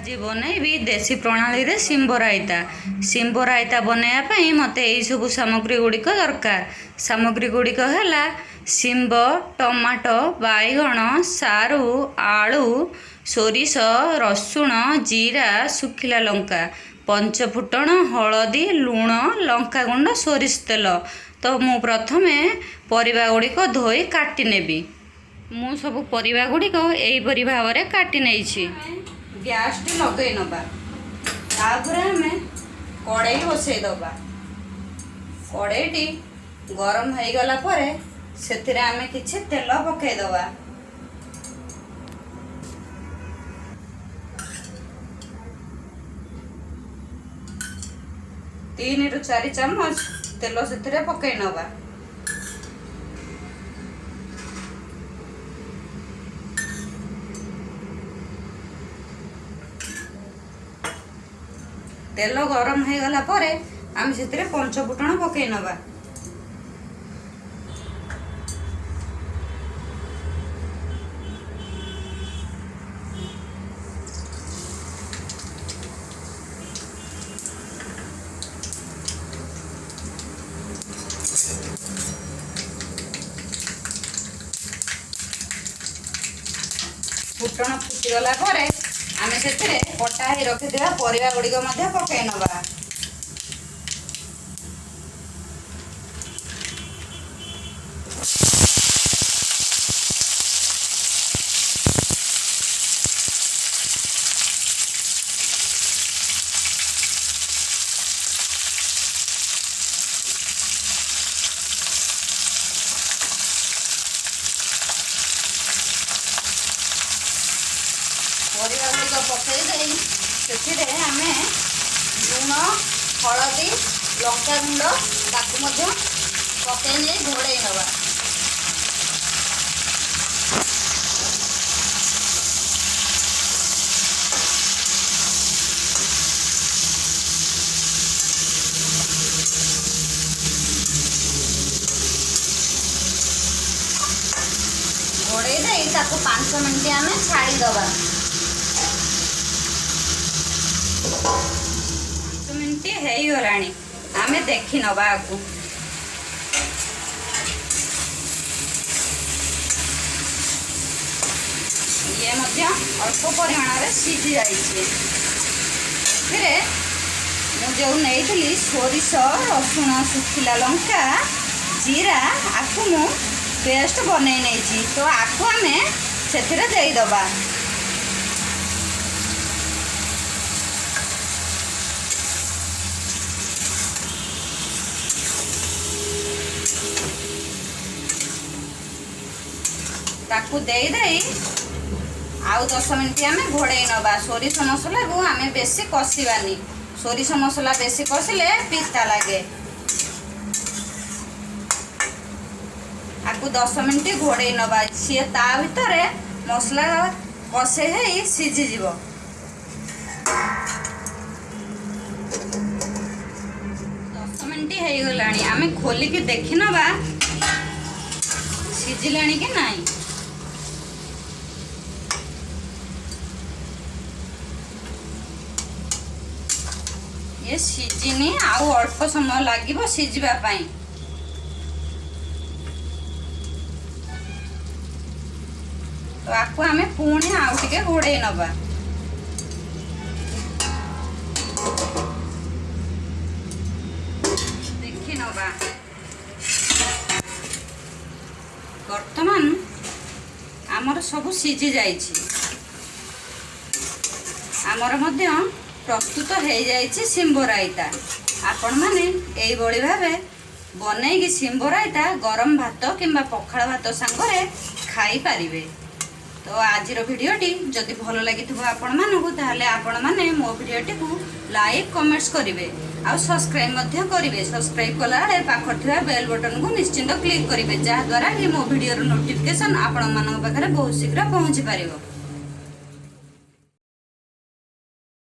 ଆଜି ବନେଇବି ଦେଶୀ ପ୍ରଣାଳୀରେ ଶିମ୍ବ ରାଇତା। ଶିମ୍ବ ରାଇତା ବନେଇବା ପାଇଁ ମୋତେ ଏଇସବୁ ସାମଗ୍ରୀ ଗୁଡ଼ିକ ଦରକାର। ସାମଗ୍ରୀ ଗୁଡ଼ିକ ହେଲା ଶିମ୍ବ, ଟମାଟୋ, ବାଇଗଣ, ସାରୁ, ଆଳୁ, ସୋରିଷ, ରସୁଣ, ଜିରା, ଶୁଖିଲା ଲଙ୍କା, ପଞ୍ଚଫୁଟଣ, ହଳଦୀ, ଲୁଣ, ଲଙ୍କାଗୁଣ୍ଡ, ସୋରିଷ ତେଲ। ତ ମୁଁ ପ୍ରଥମେ ପରିବା ଗୁଡ଼ିକ ଧୋଇ କାଟି ନେବି। ମୁଁ ସବୁ ପରିବା ଗୁଡ଼ିକ ଏହିପରି ଭାବରେ କାଟି ନେଇଛି। ଗ୍ୟାସଟି ଲଗେଇ ନେବା। ତାପରେ ଆମେ କଡ଼େଇ ବସେଇ ଦେବା। କଡ଼େଇଟି ଗରମ ହେଇଗଲା ପରେ ସେଥିରେ ଆମେ କିଛି ତେଲ ପକେଇଦେବା। 3ରୁ 4 ଚାମଚ ତେଲ ସେଥିରେ ପକେଇ ନେବା। ତେଲ ଗରମ ହେଇଗଲା ପରେ ଆମେ ସେଥିରେ ପଞ୍ଚଫୁଟଣ ପକେଇ ନେବା। ଫୁଟଣ ଫୁଟିଗଲା ପରେ ଆମେ ସେଥିରେ କଟା ହେଇ ରଖିଥିବା ପରିବା ଗୁଡ଼ିକ ମଧ୍ୟ ପକେଇ ନେବା। ପରିବା ଗୁଡ଼ିକ ପକାଇ ଦେଇ ସେଥିରେ ଆମେ ଲୁଣ, ହଳଦୀ, ଲଙ୍କାଗୁଣ୍ଡ ତାକୁ ମଧ୍ୟ ପକାଇ ନେଇ ଘୋଡ଼େଇ ନେବା। ଘୋଡ଼େଇ ଦେଇ ତାକୁ 5 ମିନିଟ୍ ଆମେ ଛାଡ଼ିଦେବା। 5 ମିନିଟ୍ ହେଇଗଲାଣି, ଆମେ ଦେଖି ନେବା ଆକୁ। ଇଏ ମଧ୍ୟ ଅଳ୍ପ ପରିମାଣରେ ସିଝି ଯାଇଛି। ଏଥିରେ ମୁଁ ଯେଉଁ ନେଇଥିଲି ସୋରିଷ, ରସୁଣ, ଶୁଖିଲା ଲଙ୍କା, ଜିରା, ଆକୁ ମୁଁ ପେଷ୍ଟ ବନେଇ ନେଇଛି। ତ ଆକୁ ଆମେ ସେଥିରେ ଦେଇଦେବା। ତାକୁ ଦେଇ ଦେଇ ଆଉ 10 ମିନିଟ୍ ଆମେ ଘୋଡ଼େଇ ନେବା। ସୋରିଷ ମସଲାକୁ ଆମେ ବେଶୀ କଷିବାନି। ସୋରିଷ ମସଲା ବେଶୀ କଷିଲେ ପିତା ଲାଗେ। ଆକୁ 10 ମିନିଟ୍ ଘୋଡ଼େଇ ନେବା। ସିଏ ତା ଭିତରେ ମସଲା କଷେଇ ହେଇ ସିଝିଯିବ। 10 ମିନିଟ୍ ହେଇଗଲାଣି, ଆମେ ଖୋଲିକି ଦେଖି ନେବା ସିଝିଲାଣି କି ନାହିଁ। ଇଏ ସିଝିନି, ଆଉ ଅଳ୍ପ ସମୟ ଲାଗିବ ସିଝିବା ପାଇଁ। ତ ଆକୁ ଆମେ ପୁଣି ଆଉ ଟିକେ ଘୋଡ଼େଇ ନେବା। ଦେଖି ନେବା। ବର୍ତ୍ତମାନ ଆମର ସବୁ ସିଝି ଯାଇଛି। ଆମର ମଧ୍ୟ ପ୍ରସ୍ତୁତ ହେଇଯାଇଛି ଶିମ୍ବ ରାଇତା। ଆପଣମାନେ ଏଇଭଳି ଭାବେ ବନେଇକି ଶିମ୍ବ ରାଇତା ଗରମ ଭାତ କିମ୍ବା ପଖାଳ ଭାତ ସାଙ୍ଗରେ ଖାଇପାରିବେ। ତ ଆଜିର ଭିଡ଼ିଓଟି ଯଦି ଭଲ ଲାଗିଥିବ ଆପଣମାନଙ୍କୁ, ତାହେଲେ ଆପଣମାନେ ମୋ ଭିଡ଼ିଓଟିକୁ ଲାଇକ୍, କମେଣ୍ଟସ୍ କରିବେ ଆଉ ସବସ୍କ୍ରାଇବ୍ ମଧ୍ୟ କରିବେ। ସବସ୍କ୍ରାଇବ୍ କଲାବେଳେ ପାଖରେ ଥିବା ବେଲ୍ ବଟନକୁ ନିଶ୍ଚିନ୍ତ କ୍ଲିକ୍ କରିବେ, ଯାହାଦ୍ୱାରା କି ମୋ ଭିଡ଼ିଓର ନୋଟିଫିକେସନ୍ ଆପଣମାନଙ୍କ ପାଖରେ ବହୁତ ଶୀଘ୍ର ପହଞ୍ଚି ପାରିବ।